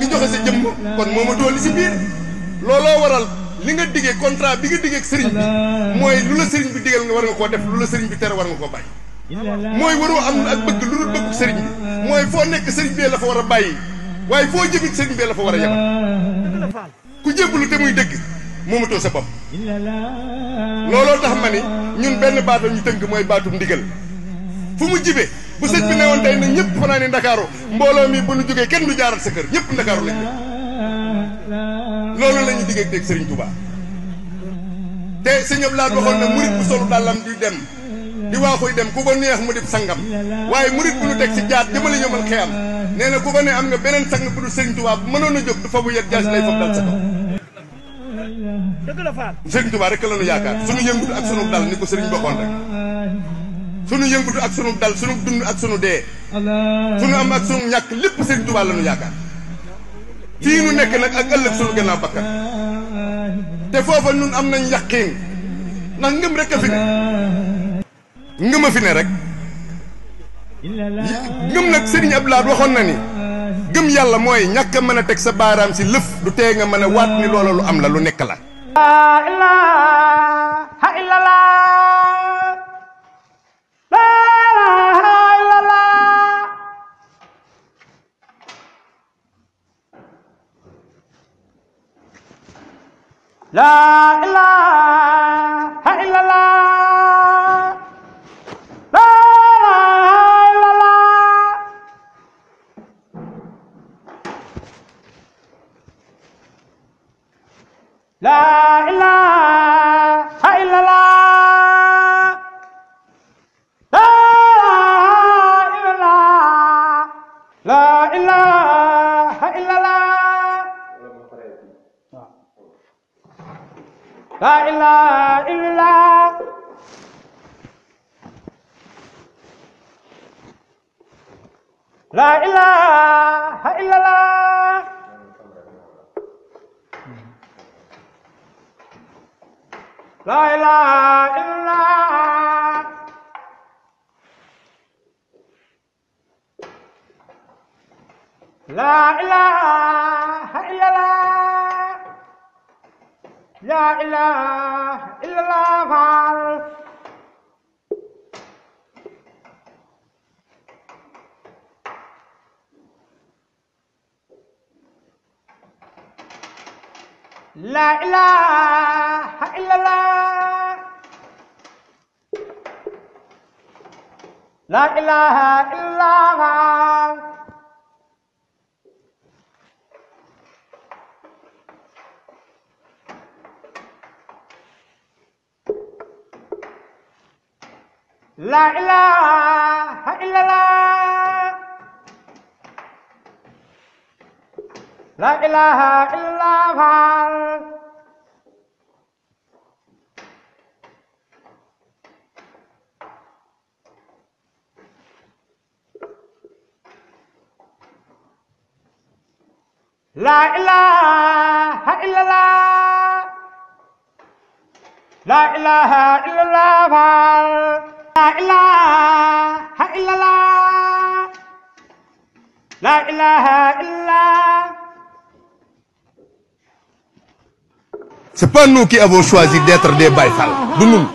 ki joxe sa jëmm kon moomatoo li si biir looloo waral li nga diggee contrat bi nga diggee ak sëriñ bi mooy lu la sëriñ bi digal nga war nga koo def lu la sëriñ bi tere war nga koo bàyyi mooy waroo am ak bëgg lu dul bëgg sëriñ bi mooy foo nekk sëriñ bee la fa war a bàyyi waaye foo jëmit sëriñ bee la fa war a yebal ku jébbalu te muy dëgg moomatoo sa bopp looloo tax ma ni ñun benn baatu ñu tënk mooy baatu ndigal fu mu jibe bu sëñ bi newoon tey na ñëpp fanaa ni ndakaaru mbooloo mi bu nu jógee kenn du jaarat sa kër ñëpp ndakaaru lañ def loolu la ñu diggee dégg Serigne Touba te sëñ Abdou Lahad waxoon na murit bu solu dàllam di dem di waaxuy dem ku ko neex mu def sangam waaye murit bu nu teg si jaat jëmale ñëmal xeyam nee na ku ko ne am nga beneen sang bu dul Serigne Touba bu mënoon a jóg du fa bu yet jaas lay foog dal sa kaw Serigne Touba rek la nu yaakaar sunu yëngutu ak sunu dal ni ko Serigne waxoon rek sunu yëngutu ak sunu dal sunu dund ak sunu dee sunu am ak sunu ñàkk lépp Serigne Touba la nu yaakaar fii nu nekk nag ak ëllëg sunu gannaaw bakkan te foofa ñun am nañ yaqiin ndax ngëm rek a fi ne ngëm a fi ne rek ngëm nag Serigne Abdou Lahad waxoon na ni gëm yàlla mooy ñàkk a mën a teg sa baaraam si lëf du tee nga mën a waat ni loola lu am la lu nekk la La ilaha illallah La ilaha illallah La ilaha illallah La ilaha illallah La ilaha illallah La ilaha illallah La ilaha illallah La ilaha illallah La ilaha illallah La ilaha illallah La ilaha illallah La ilaha illallah La ilaha illallah La ilaha illallah La ilaha illallah La ilaha illallah La ilaha illallah La ilaha illallah c'est pas nous qui avons choisi d'être des Baye Fall du nun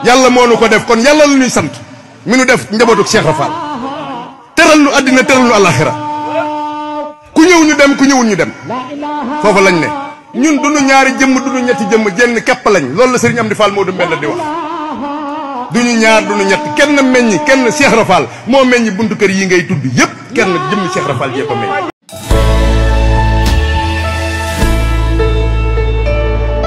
yàlla moo nu ko def kon yàlla lu ñuy sant mi nu def njabootu Cheikh Fall teral lu àddina teral lu àllaxira ku ñëw ñu dem ku ñëwul ñu dem foofu lañ ne ñun duñu ñaari jëmm duñu ñetti jëmm jenn képp lañ loolu la Serigne Amdi Fall moo du mbenn di wax duñu ñaar duñu ñett kenn meññi kenn Cheikh Fall moo meññi buntu kër yi ngay tudd yépp kenn jëmmi Cheikh Fall jépp a meññ